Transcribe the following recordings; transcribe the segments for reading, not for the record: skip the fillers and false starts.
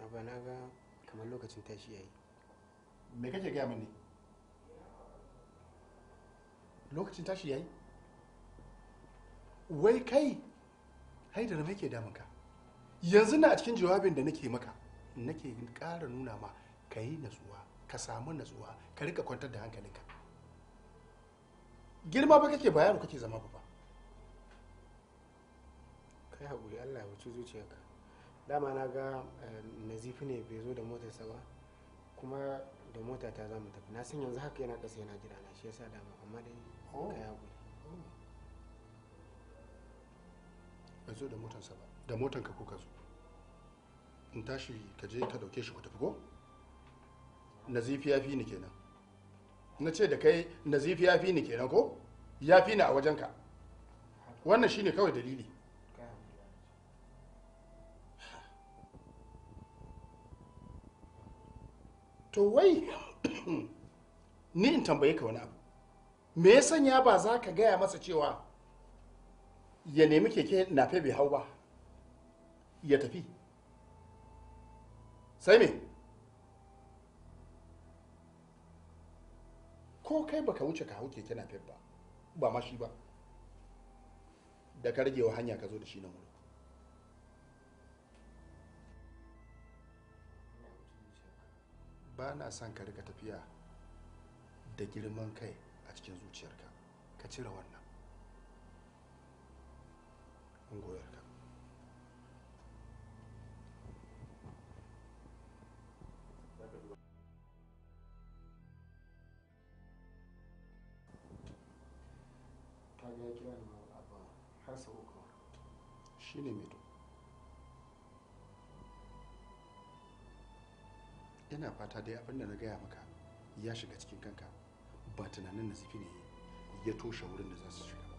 Abba na ga kamar lokacin tashi yayi. Me kake gaya mini? Lokacin tashi yayi? Wai kai Haidar, me ke damunka? Yanzu na a cikin jawabin da nake maka, nake ƙara nuna ma ka yi natsuwa, ka samu natsuwa, ka rika kwantar da hankalinka. Girma ba kake, ba yaro kake zama ba. Kai haƙuri, Allah ya wuce zuciyarka. Dama na ga Nazifi ne bai zo da motarsa ba, kuma da mota ta za mu tafi. Na san yanzu haka yana ƙasa yana jira na, shi yasa dama, amma dai kai haƙuri. Bai zo da motarsa ba, da motanka ko ka zo? In tashi ka je ka dauke shi ku tafi ko? Nazifi ya fi ni kenan. Na ce da kai Nazifi ya fi ni kenan ko? Ya fi ni a wajenka. Wannan shine kawai dalili. To wai ni in tambaye ka wani abu. Me ya sanya ba za ka gaya masa cewa ya nemi keke nafe bai hau ba ya tafi? Sai me? Ko kai baka wuce ka hau keke nafe ba, ba ma shi ba, da ka rage wa hanya ka zo da shi nan wurin. Ba na son ka rika tafiya da girman kai a cikin zuciyarka. Ka cire wannan ungoyarka. Kaga ya kira ni Abba har sau uku. Shine mai to. Ina fata dai abin da na gaya maka ya shiga cikin kanka, ba tunanin Nazifi ne ya toshe wurin da za su shiga ba.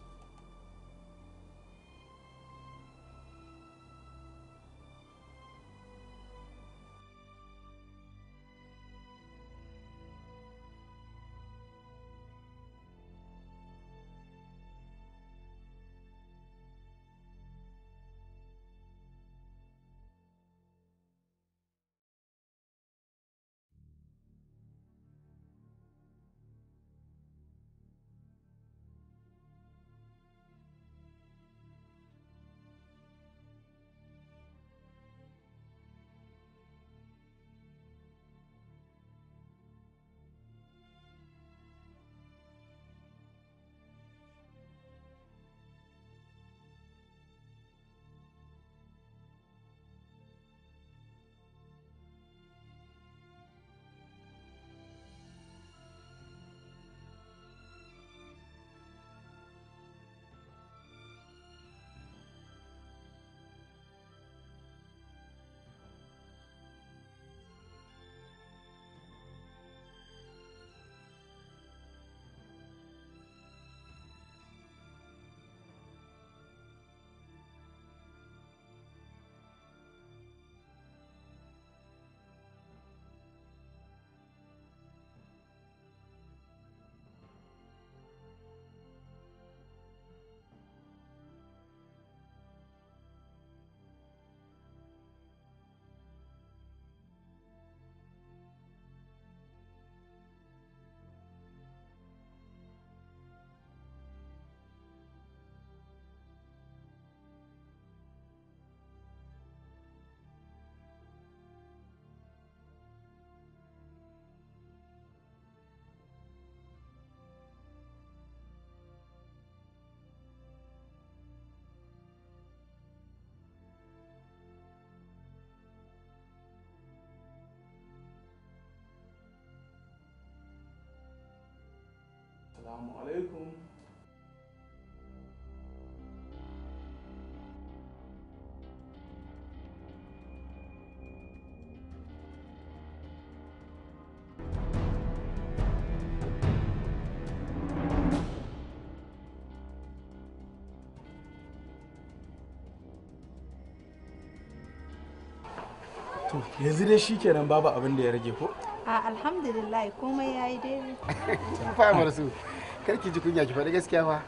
Assalamu alaikum. To yanzu dai shikenan babu abin da ya rage ko? A alhamdulillah komai yayi daidai. Fa marsu. Kar ki ji kunya ki faɗi gaskiya fa.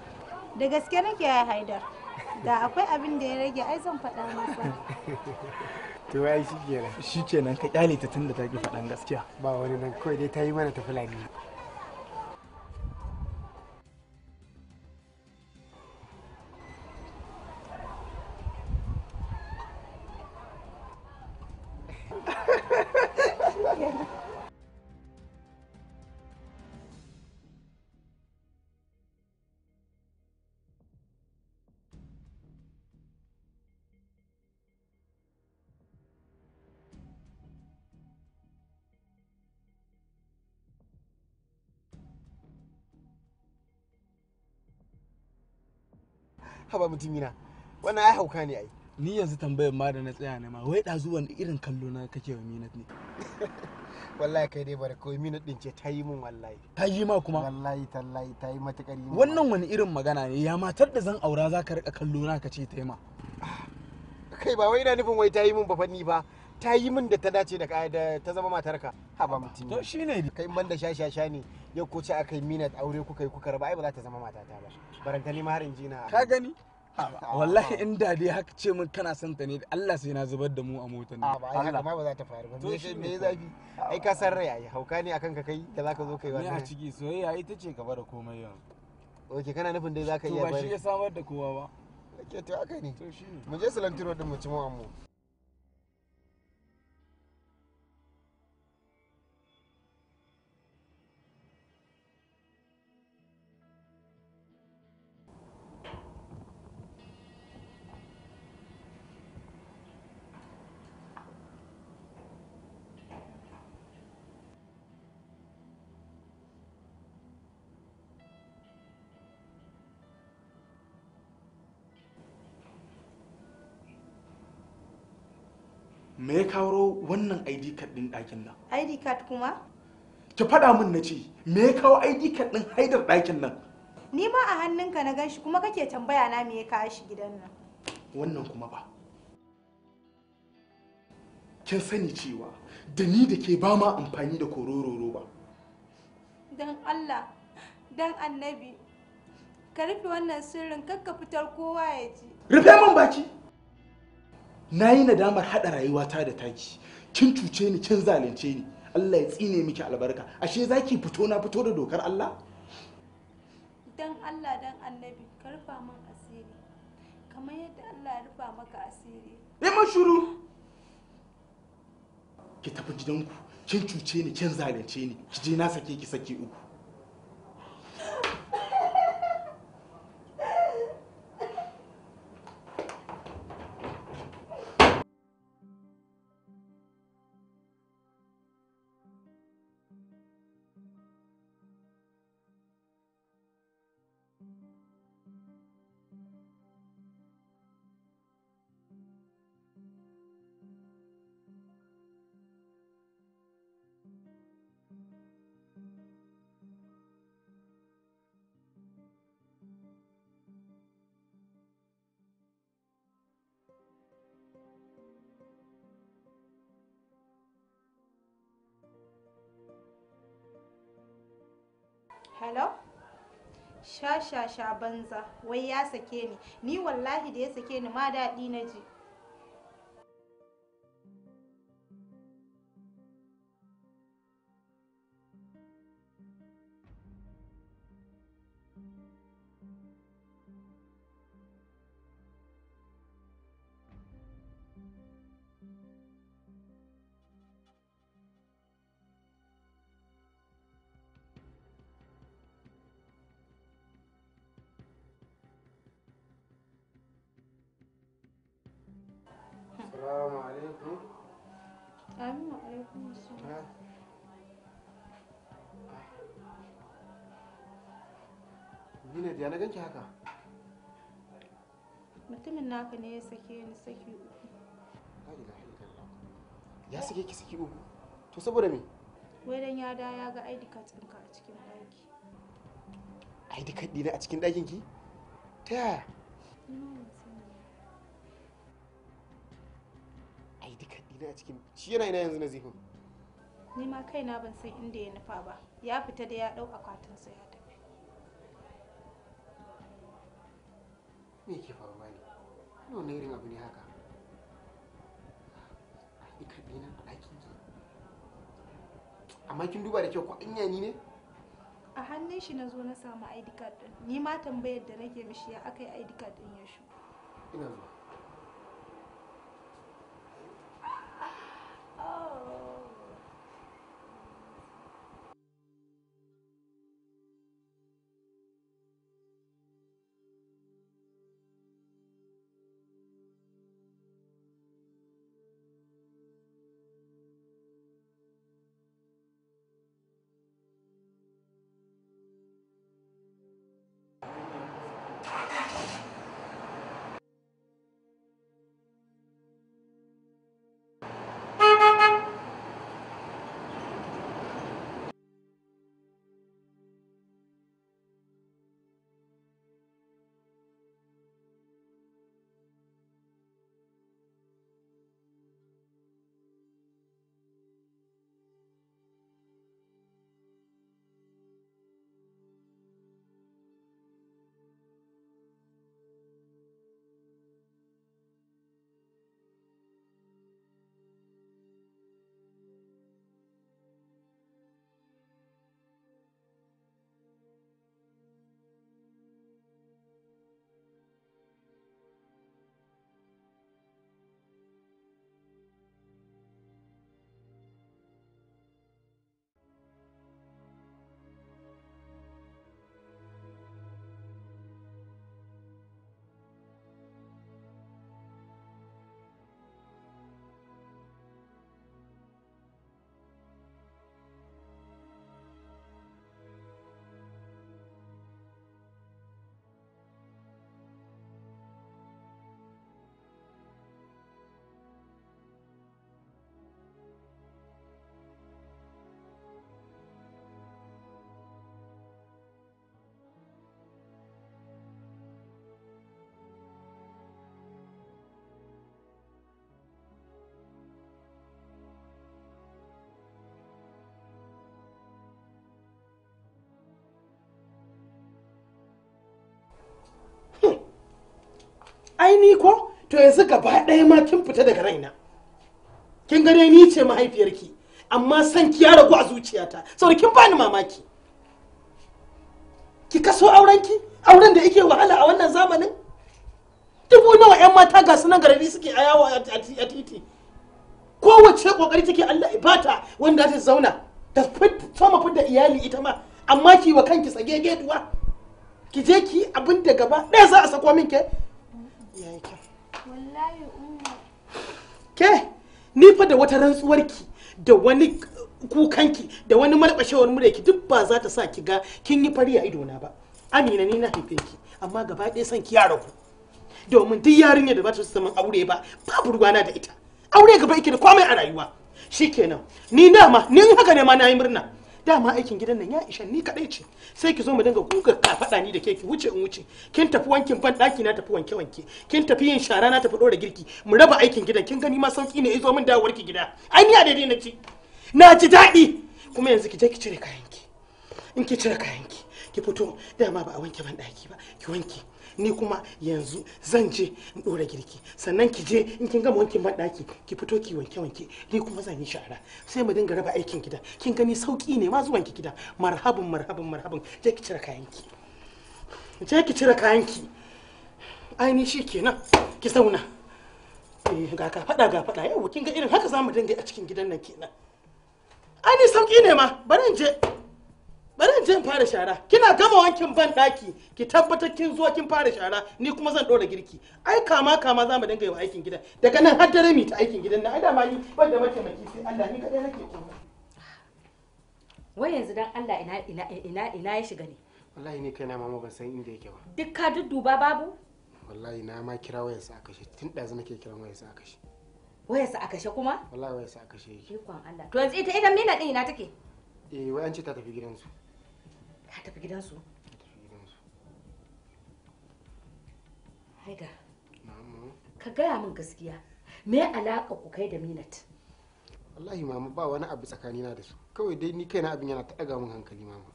Da gaske nake ya Haidar. Da akwai abin da ya rage ai zan faɗa masa. To ai shikenan. Shikenan ka kyale ta tunda ta ki faɗan gaskiya. Ba wani nan kawai dai ta yi mana ta fulani. Haba mutumina, wannan ai hauka ne ai. Ni yanzu tambayar ma da na tsaya ne ma, wai ɗazu wani irin kallo na kake wa Minat ne? Wallahi kai dai bari kawai, Minat din ce ta yi min wallahi. Ta yi ma kuma? Wallahi tallahi ta yi matukar yi min. Wannan wani irin magana ne? Ya matar da zan aura za ka rika kallo na ka ce ta yi ma? Kai ba wai ina nufin wai ta yi min ba fa ni ba. Ta yi min da ta dace da da ta zama matarka. Haba mutumi. To shine kai ban da shashasha ne yau ko ce aka yi Minat aure kuka yi kuka raba ai ba za ta zama matata ba. Baranta ni ma har in ji na. Ka gani? Wallahi inda dai haka ce min kana son ta ne, Allah sai na zubar da mu a motar nan. A ba ai haka ma ba za ta faru ba. Me zafi? Ai ka san rai ai hauka ne akan ka kai da zaka zo kai wannan. Ni a ciki soyayya ita ce gaba da komai yanzu. Okay, kana nufin dai zaka iya bari. To ba shi ya samar da kowa ba. Okay, to haka ne. To shine. Mu je Salantiro din mu ci mu amma. Me ya kawo wannan ID card din ɗakin nan? ID card kuma? Ki faɗa min na ce, me ya kawo ID card din Haidar ɗakin nan? Ni ma a hannunka na ganshi kuma kake tambaya na me ya kawo shi gidan nan. Wannan kuma ba. Kin sani cewa da ni da ke ba ma amfani da korororo ba. Dan Allah, dan Annabi, ka rufe wannan sirrin kar ka fitar kowa ya ji. Rufe min baki! Na yi nadamar haɗa rayuwata da taki. Kin cuce ni, kin zalunce ni. Allah ya tsine miki albarka. Ashe za ki fito na fito da dokar Allah? Dan Allah dan Annabi, ka rufa min asiri. Kamar yadda Allah ya rufa maka asiri. Yi min shiru! Ki tafi gidanku, kin cuce ni, kin zalunce ni. Ki je na sake ki saki uku. Hello? Sha sha sha banza, wai ya sake ni. Ni wallahi da ya sake ni ma daɗi na ji. Assalamu alaikum. Amin wa alaikum assalam. Minat, ya na ganki haka? Mutumin naka ne ya sake ni saki uku. La ilaha illallah. Ya sake ki saki uku? To saboda me? Wai dan ya da ya ga ID card ɗinka a cikin ɗaki. ID card ɗina a cikin ɗakin ki? Ta yaya? Ni ma ban sani ba. ID card ɗina a cikin shi yana ina yanzu Nazifin? Ni ma kaina ban san inda ya nufa ba. Ya fita da ya ɗau akwatinsa ya tafi. Me yake faruwa ne? Wannan irin abu ne haka? ID card ɗina a ɗakin ki? Amma kin duba da kyau ko anya ni ne? A hannun shi na zo na samu ID card din. Ni ma tambayar da nake mishi ya aka yi ID card din ya shigo. Ina zuwa. Ai ni ko to yanzu gaba ɗaya ma kin fita daga raina. Kin gane ni ce mahaifiyarki, amma san ki ya ragu a zuciyata saboda kin bani mamaki. Ki kaso aurenki, auren da yake wahala a wannan zamanin. Dubu nawa 'yan mata ga su nan garari suke a yawo a titi. Kowace kokari take Allah ibata wanda ta zauna ta soma fidda iyali ita ma, amma ki wa kanki tsagegeduwa. Ki je ki abin da gaba ɗaya za a sako min ke. Wallahi umma. Ke, ni fa da wata rantsuwarki da wani kukanki da wani malɓashewar muryarki duk ba za ta sa ki ga kin yi fari a idona ba. Amina ni na haife ki, amma gaba ɗaya son ki ya ragu. Domin duk yarinyar da ba ta samun aure ba, babu ruwana da ita. Aure gaba yake da komai a rayuwa. Shikenan, ni dama, ni in haka ne ma na yi murna. Dama aikin gidan nan ya isha ni kadai ce. Sai ki zo mu dinga guga kafaɗa ni da ke, ki wuce in wuce. Kin tafi wankin ban ɗaki na tafi wanke wanke. Kin tafi yin shara na tafi ɗora girki. Mu raba aikin gidan, kin gani ma sauki ne izo min dawowar ki gida. Ai ni a daidai na ci. Na ji daɗi. Kuma yanzu ki je ki cire kayanki. In ki cire kayanki, ki fito dama ba a wanke ban ɗaki ba, ki wanke. Ni kuma yanzu zan je in ɗora girki, sannan ki je in kin gama wankin banɗaki ki fito ki wanke wanke, ni kuma zan yi shara, sai mu dinga raba aikin gida. Kin gani sauki ne ma zuwan ki gida. Marhabin marhabin marhabin, je ki cire kayanki, je ki cire kayanki. Ai ni shikenan, ki zauna. Eh, ga ka faɗa ga faɗa yau, kin ga irin haka zamu dinga a cikin gidan nan kenan. Ai ni sauki ne ma, bari in je. Bari in je in fara shara. Kina gama wankin ban daki, ki tabbatar kin zo kin fara shara, ni kuma zan dora girki. Ai kama kama za mu dinga yi wa aikin gidan. Daga nan har dare mu ta aikin gidan nan. Ai dama ni ban da mataimaki sai Allah, ni kadai nake komai. Wai yanzu dan Allah ina ina ina ina ya shiga ne? Wallahi ni kaina mama ban san inda yake ba. Duk ka dudduba babu? Wallahi na ma kira wayarsa a kashe. Tun ɗazu nake kiran wayarsa a kashe. Wayarsa a kashe kuma? Wallahi wayarsa a kashe yake. Ikon Allah. To yanzu ita Mina din ina take? Eh, wai an ce ta tafi gidansu. Ta tafi gidansu? Ta tafi gidansu. Haidar. Na'am mama. Ka gaya min gaskiya. Me alaka ku kai da Minat? Wallahi mama ba wani abu tsakanina da su. Kawai dai ni kaina abin yana ta ɗaga min hankali mama.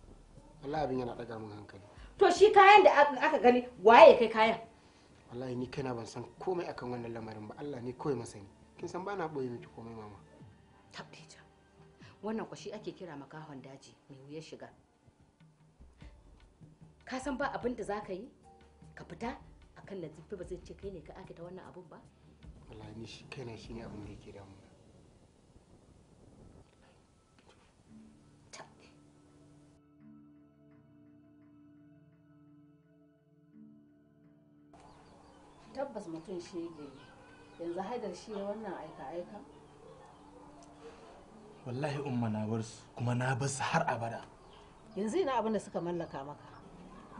Wallahi abin yana ɗaga min hankali. To shi kayan da aka gani waye ya kai kayan? Wallahi ni kaina ban san komai akan wannan lamarin ba. Allah ne kawai masani. Kin san bana boye miki komai mama. Tabdija. Wannan kwashi ake kira makahon daji mai wuyar shiga. Ka san ba abin da zaka yi? Ka fita akan Nazifi ba zai ce kai ne ka aikata wannan abun ba? Wallahi ni shi kaina shine abin da yake damuna. Tabbas mutum shege ne. Yanzu Haidar shi ya wannan aika-aika? Wallahi umma na bar su kuma na bar su har abada. Yanzu ina abin da suka mallaka maka?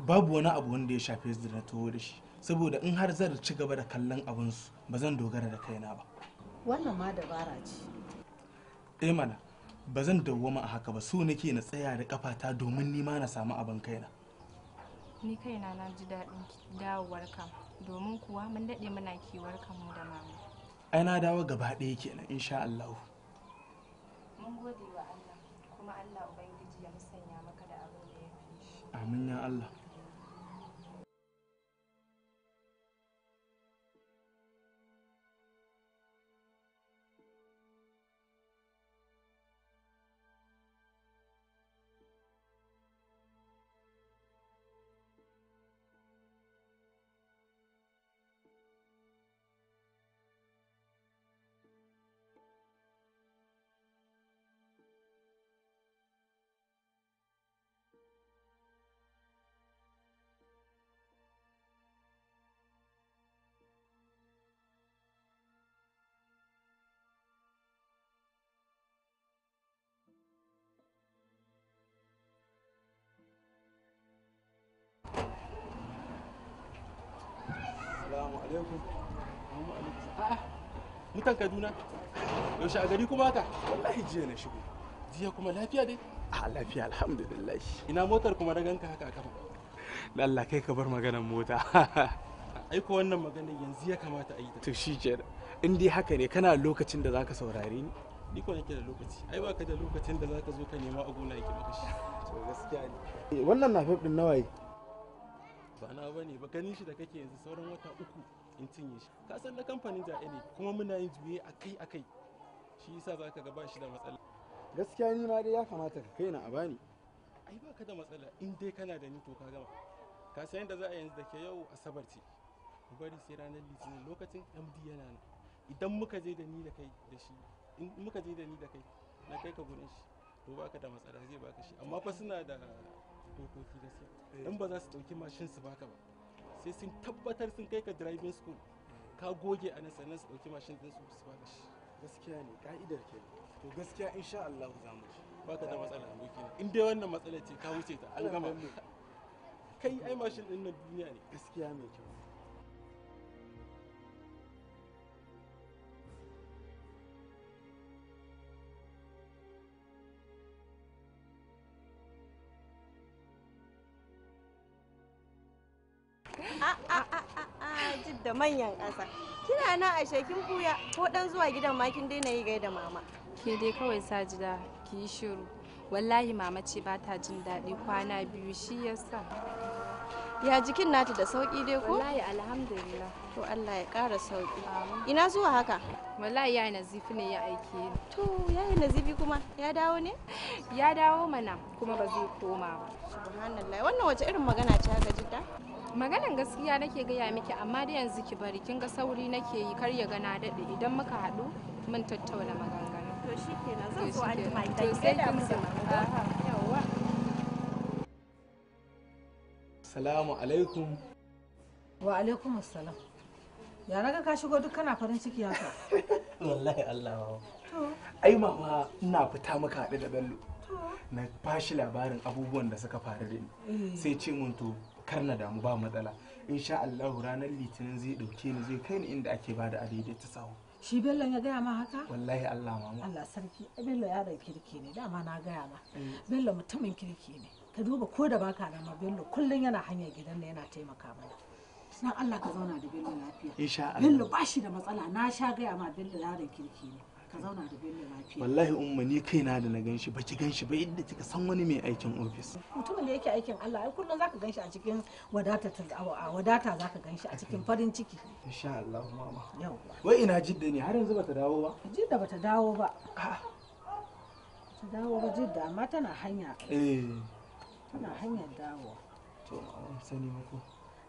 Babu wani abu wanda ya shafe su da na taho da shi, saboda in har zan ci gaba da kallon abin su ba zan dogara da kaina ba. Wannan ma dabara ce. Eh mana, ba zan dawwama a haka ba, so nake na tsaya da kafata domin ni ma na samu abin kaina. Ni kaina na ji daɗin dawowarka, domin kuwa mun daɗe muna kewar kanmu da mama. Ai na dawo gaba ɗaya kenan insha Allah. Mun gode wa Allah, kuma Allah Ubangiji ya musanya maka da abin da ya fi shi. Amin ya Allah. Assalamu alaikum. A'a, mutan Kaduna. Yaushe a gari kuma haka? Wallahi jiya na shigo. Jiya kuma lafiya dai? A lafiya alhamdulillah. Ina motar kuma na ganka haka a kafa. Da Allah kai ka bar maganar mota. Ai ko wannan maganar yanzu ya kamata a yi ta. To shikenan. In dai haka ne kana lokacin da zaka saurare ni? Ni ko nake da lokaci. Ai baka da lokacin da zaka zo ka nema a gona yake maka shi. To gaskiya ne. Wannan nafef din nawaye? Ba na bane ba, ganin shi da kake yanzu sauran wata 3 in cinye shi. Ka san na kamfanin ja'e ne kuma muna yin juye akai akai, shi yasa zaka ga ba shi da matsala. Gaskiya ni ma dai ya kamata ka kai na a bani. Ai baka da matsala in dai kana da ni to ka gama. Ka san yadda za a yanzu da ke yau asabar ce, mu bari sai ranar litinin lokacin MD yana nan. Idan muka je da ni da kai da shi, in muka je da ni da kai na kai ka gurin shi, to baka da matsala zai baka shi. Amma fa suna da dokoki gaskiya, dan ba za su dauki mashin su baka ba sai sun tabbatar sun kai ka driving school ka goge a nan sannan su dauki mashin din su su baka shi. Gaskiya ne ka'idar ke. To gaskiya insha Allah za mu ci. Baka da matsala aboki na, in dai wannan matsala ce ka wuce ta an gama. Kai ai mashin din na duniya ne. Gaskiya mai kyau. Da manyan ƙasa. Kina na ashe kin buya ko dan zuwa gidan ma kin daina yi gaida mama. Ke dai kawai Sajida ki yi shiru. Wallahi mama ce ba ta jin daɗi kwana biyu shi yasa. Ya jikin nata da sauki dai ko? Wallahi alhamdulillah. To Allah ya ƙara sauki. Ina zuwa haka? Wallahi yayi Nazifi ne ya aike ni. To yayi Nazifi kuma ya dawo ne? Ya dawo mana kuma ba zai koma ba. Subhanallah, wannan wace irin magana ce haka Jidda? Maganan gaskiya nake gaya miki, amma da yanzu ki bari kin ga sauri nake yi kar ya ga na dade. Idan muka haɗu mun tattauna maganganu. To shikenan zan so an jima To sai kin zo. Yawwa. Assalamu alaikum. Wa alaikum assalam. Ya naga ka shigo duk kana farin ciki haka. Wallahi Allah. To ai mama ina fita muka haɗu da Bello. Na bashi labarin abubuwan da suka faru da ni. Sai ce mun to kar na damu ba matsala. Insha Allah ranar litinin zai dauke ni zai kai ni inda ake bada adaidaita sahu. Shi Bello ya gaya ma haka? Wallahi Allah mama. Allah sarki, Bello yaron kirki ne, dama na gaya ma. Bello mutumin kirki ne. Ka duba ko da baka nan ma Bello kullun yana hanyar gidan nan yana taimaka mana. Dan Allah ka zauna da Bello lafiya. Insha Allah. Bello ba shi da matsala, na sha gaya ma Bello yaron kirki ne. Ka zauna da Bello lafiya. Wallahi umma ni kaina da na ganshi baki ganshi ba yadda kika san wani mai aikin ofis. Mutumin da yake aikin Allah ai kullum zaka ganshi a cikin wadata a wadata zaka ganshi a cikin farin ciki. Insha Allah mama. Yauwa. Wai ina Jidda ne har yanzu bata dawo ba? Jidda bata dawo ba. Ta dawo ba Jidda amma tana hanya. Eh. Tana hanyar dawowa. To mama sani mako.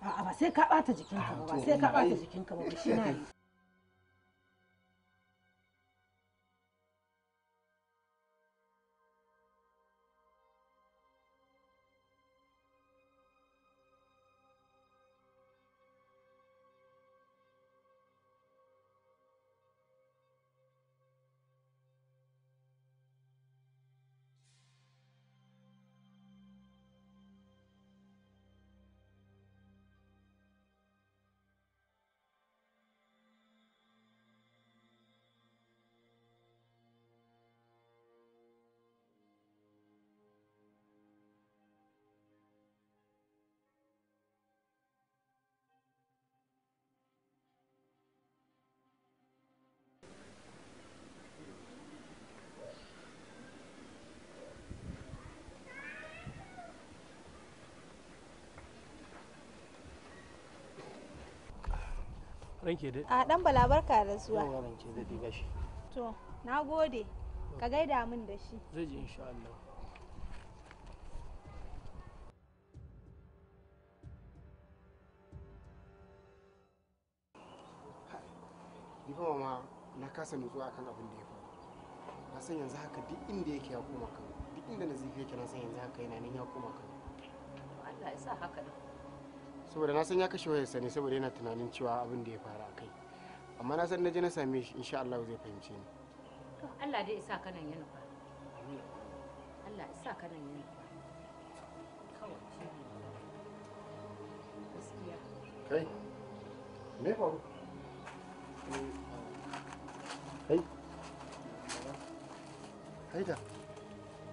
A'a ba sai ka bata jikinka ba, ba sai ka bata jikinka ba shi na yi. Ranke daɗe. A dan Bala barka da zuwa. Yawwa ranke daɗe gashi. To, na gode. Ka gaida min da shi. Zai ji insha Allah. Ni fa mama na kasa nutsuwa akan abin da ya faru. Na san yanzu haka duk inda yake ya koma Kano. Duk inda Nazifi yake na san yanzu haka yana nan ya koma Kano. Allah ya sa haka din. Saboda na san ya kashe wayarsa ne saboda yana tunanin cewa abin da ya faru a kai. Amma na san na je na same shi insha Allah zai fahimce ni. To Allah dai ya sa kanan ya nufa. Allah ya sa kanan ya nufa. Kawai shi ne. Gaskiya. Kai, me faru? Kai, Haida,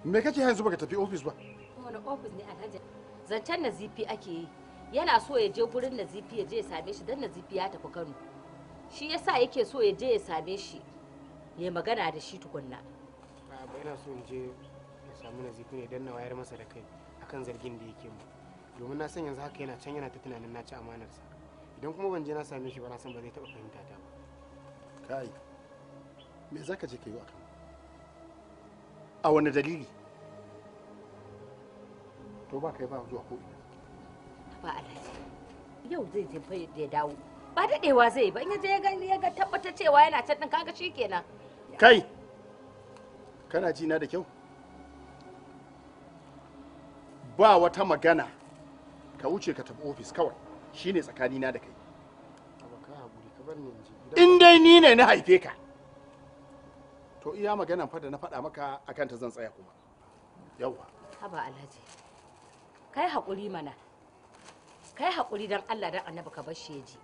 me kake yanzu baka tafi ofis ba? Wani ofis ne Alhaji? Zancen Nazifi ake yi. Yana so ya je gurin Nazifi ya je ya same shi don Nazifi ya tafi Kano. Shi yasa yake so ya je ya same shi. Ya magana da shi tukunna. A'a ba ina so in je in samu Nazifi ne don na wayar masa da kai akan zargin da yake mu. Domin na san yanzu haka yana can yana ta tunanin na ci amanarsa. Idan kuma ban je na same shi ba na san ba zai taɓa fahimta ta ba. Kai, me za ka je ka yi a Kano? A wani dalili? To ba kai ba zuwa ko ina. Ba Alhaji. Yau zai je fa ya dawo. Ba daɗewa zai yi ba in ya je ya ga tabbatar cewa yana can ɗin kaga shikenan. Kai, kana ji na da kyau? Ba wata magana ka wuce ka tafi ofis kawai shine tsakanina da kai. Abba ka haƙuri ka bar ni in je. In dai ni ne na haife ka. To iya maganan fa da na faɗa maka akan ta zan tsaya kuma. Yawwa. Haba Alhaji. Kai haƙuri mana. Kai haƙuri don Allah don Annabi ka bar shi ya ji.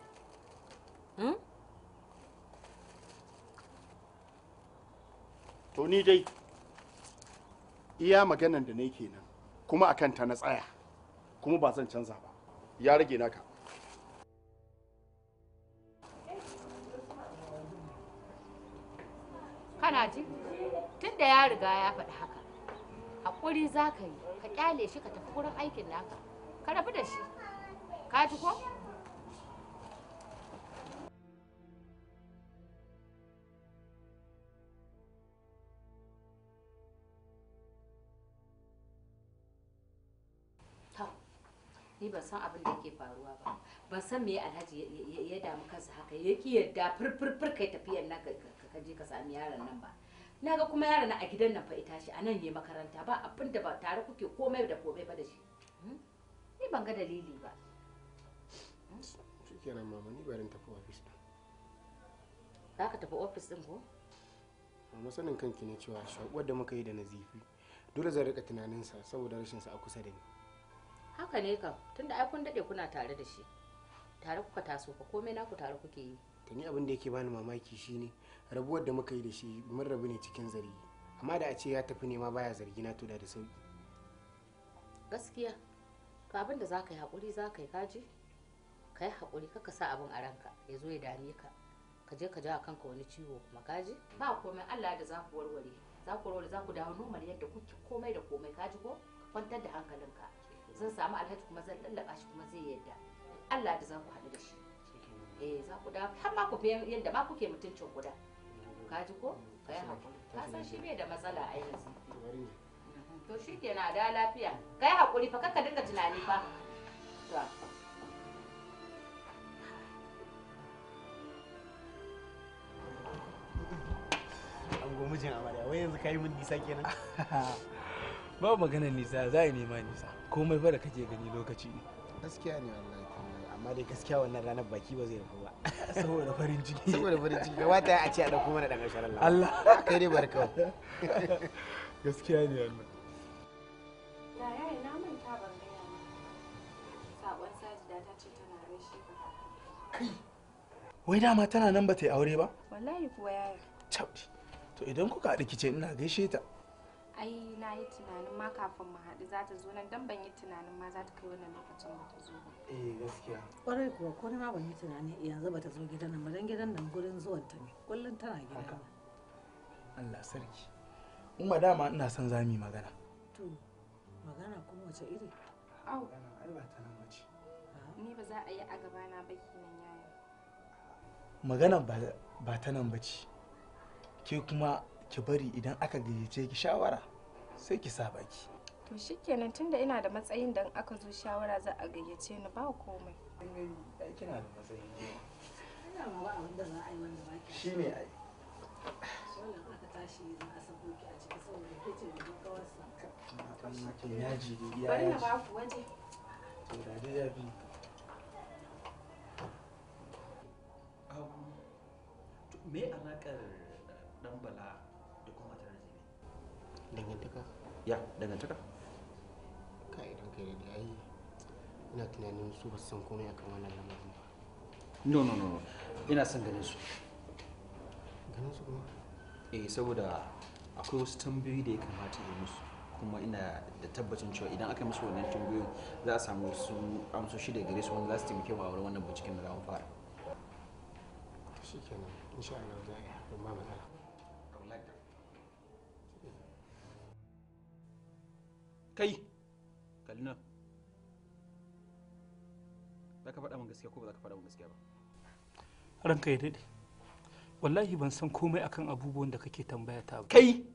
To ni dai iya maganan da na kenan kuma akan ta na tsaya kuma ba zan canza ba. Ya rage naka. Kana ji? Tun da ya riga ya faɗi haka. Haƙuri za ka yi, ka ƙyale shi ka tafi wurin aikin naka. Ka rabu da shi. Ka ji ko? To, ni ban san abin da yake faruwa ba. Ban san me Alhaji ya damu kansa haka ya ki yadda furfurfur kai tafiyar nan ka je ka sami yaron nan ba. Na ga kuma yaron nan a gidan nan fa ita shi a nan ne makaranta ba abin da ba tare kuke komai da komai ba da shi. Ni ban ga dalili ba. Shikenan mama ni bari in tafi ofis ɗin. Za ka tafi ofis ɗin ko? Mama sanin kanki ne cewa shakuwar da muka yi da Nazifi dole zan rika tunaninsa saboda rashinsa a kusa da ni. Haka ne kam tunda ai kun daɗe kuna tare da shi. Tare kuka taso fa komai naku tare kuke yi. To ni abin da yake bani mamaki shine rabuwar da muka yi da shi mun rabu ne cikin zargi. Amma da a ce ya tafi ne ma baya zargi na to da da sauki. Gaskiya. To abin da za ka yi haƙuri za ka yi kaji? Ka yi haƙuri kaka sa abin a ranka ya zo ya dame ka. Ka je ka jawo kanka wani ciwo kuma kaji? Ba komai, Allah da za ku warware. Za ku warware, za ku dawo normal yadda kuke komai da komai, kaji ko? Ka kwantar da hankalinka. Zan samu Alhaji kuma zan lallaba shi kuma zai yadda. Allah da za ku haɗu da shi. Eh, za ku dawo har ma ku fi yadda ma kuke mutuncin ku da. Kaji ko? Ka yi haƙuri. Ka san shi bai da matsala a yanzu. To shi kenan, da lafiya. Ka yi haƙuri fa, kar ka dinga tunani fa. To. Ango mijin amarya, wai yanzu kayi min nisa kenan? Ba magana nisa, za a nema nisa. Komai fa da kake gani lokaci ne. Gaskiya ne wallahi, amma dai gaskiya wannan ranar baki ba zai rufu ba. Saboda farin ciki. Saboda farin ciki, gabata a ce a dauko mana dan asharar Allah. Kai dai bar kawai. Gaskiya ne wannan. Da yayi na manta ban gaya maka. Sakon Sajida ta ce tana gaishe ka. Kai. Wai dama tana nan ba ta yi aure ba? Wallahi kuwa yaya. Cabdi. To idan kuka haɗu kice ina gaishe ta. Ai na yi tunanin ma kafin mu haɗu za ta zo nan, dan ban yi tunanin ma za ta kai wannan lokacin ba ta zo ba. Eh gaskiya. Kwarai kuwa, ko ni ma ban yi tunanin yanzu ba ta zo gidan nan ba, dan gidan nan gurin zuwan ta ne. Kullum tana gidan nan. Allah sarki. Umma dama ina son za mu yi magana. To magana kuma wace iri? Au. Ai ba ta nan bace. Ni ba za a yi a gabana ba kenan yaya. Magana ba ta nan bace. Ke kuma ki bari idan aka gayyace ki shawara sai ki sa baki. To shikenan, tunda ina da matsayin da in aka zo shawara za a gayyace ni, ba komai. Ai kina da matsayi. Ina ma ba abin da za a yi wanda ba ki. Shine ai. Dole in aka tashi za a sako ki a ciki saboda ke ce babban kawarsa. Dan waken yaji da iya Bari na yaji. ba ku waje. To da dai ya fi. To me alakar dan Bala da kuma matar Nazifi? Dangantaka? Ya, dangantaka. Kai idan kai da ai ina tunanin su ba su san komai akan wannan lamarin ba. No, no, no. Ina son ganin su. Ganin su kuma? Eh, saboda akwai wasu tambayoyi da ya kamata yi musu, kuma ina da tabbacin cewa idan aka yi musu wannan tambayoyin za a samu wasu amsoshi daga gare su wanda za su taimake mu a wurin wannan binciken da za mu fara. To shikenan, insha Allah za a yi hakan, ba matsala. I would like that. Kai, kalli nan. Za ka faɗa min gaskiya ko ba za ka faɗa min gaskiya ba? Ranka ya daɗe, wallahi ban san komai akan abubuwan da kake tambaya ta ba. Kai,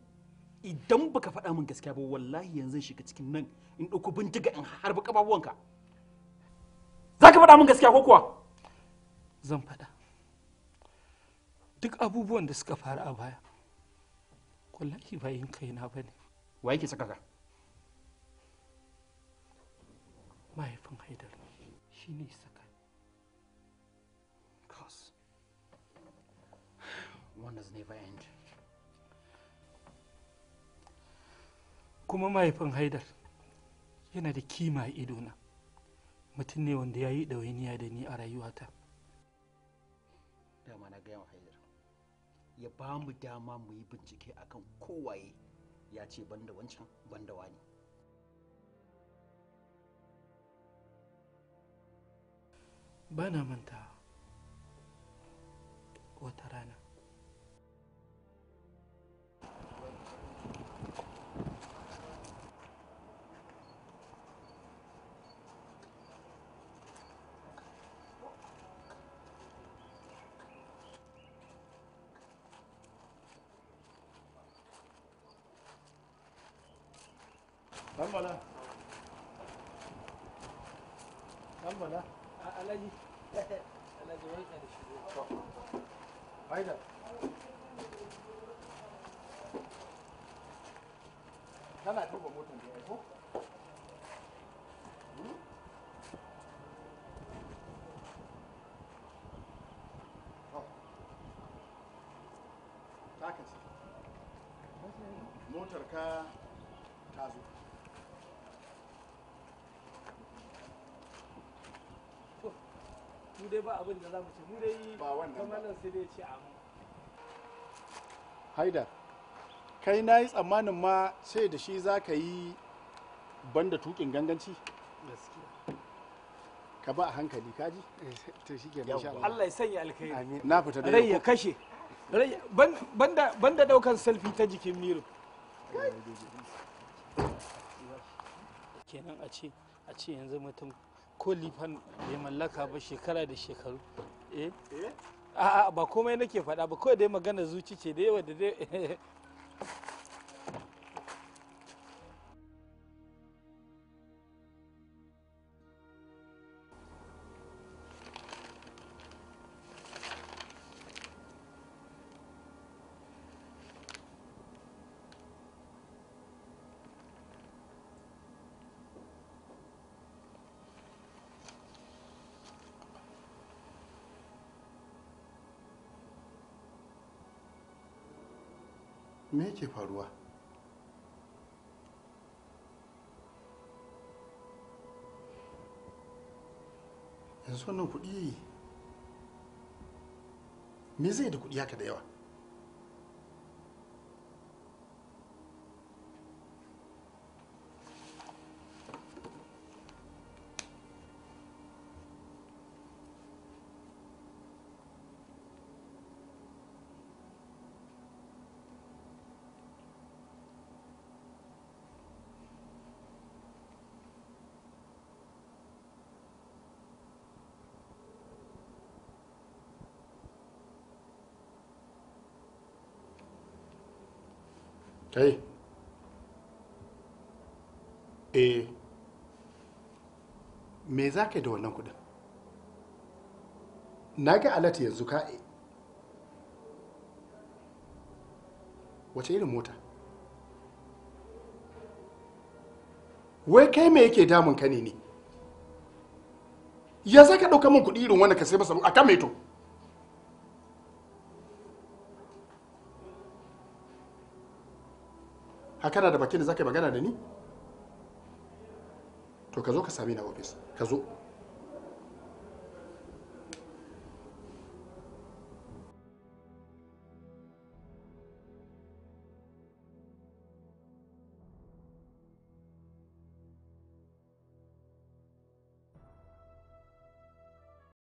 idan baka faɗa min gaskiya ba wallahi yanzu shiga cikin nan in ɗauko bindiga in harbi ƙafafuwanka. Za ka faɗa min gaskiya ko kuwa? Zan faɗa. Duk abubuwan da suka faru a baya, wallahi ba yin kaina ba ne. Wa yake saka ka? Mahaifin Haidar shi ne saka. Cause wonders never end. Kuma mahaifin Haidar yana da kima a idona. Mutum ne wanda ya yi ɗawainiya da ni a rayuwata. Dama na gaya wa Haidar ya ba mu dama mu yi bincike akan kowaye, ya ce banda wancan banda wani. Ba na manta wata rana. Dan Bala. Dan Bala. Alhaji. Alhaji barka da shigo. Haidar. Kana duba motar da ya ko? Taka ce. Motar ka ta zo. Mu dai ba abin da za mu ce, mu dai ba wannan ba. Kamar sai dai ce amu. Haidar, kai na yi tsammanin ma sai da shi za ka yi banda tukin ganganci? Gaskiya. Ka ba a hankali kaji. To shikenan insha Allah. Allah ya sanya alkhairi. Amin. Na fita da Rai ya kashe. Rai banda banda daukan selfie ta jikin miro. Kenan a ce yanzu mutum ko lifan bai mallaka ba shekara da shekaru. Eh? A'a ba komai nake faɗa ba, kawai dai magana zuci ce da yawa da dai. Me yake faruwa? Yanzu wannan kuɗi, me zai da kuɗi haka da yawa? Kai, eh, me za ka yi da wannan kudin? Na ga alat yanzu ka. Wace irin mota? Wai kai, me yake damun ka ne ne? Ya za ka ɗauka min kuɗi irin wannan ka sai masa a kan meto? Haka na da bakin da za ka yi magana da ni? To ka zo ka same ni a ofis, ka zo.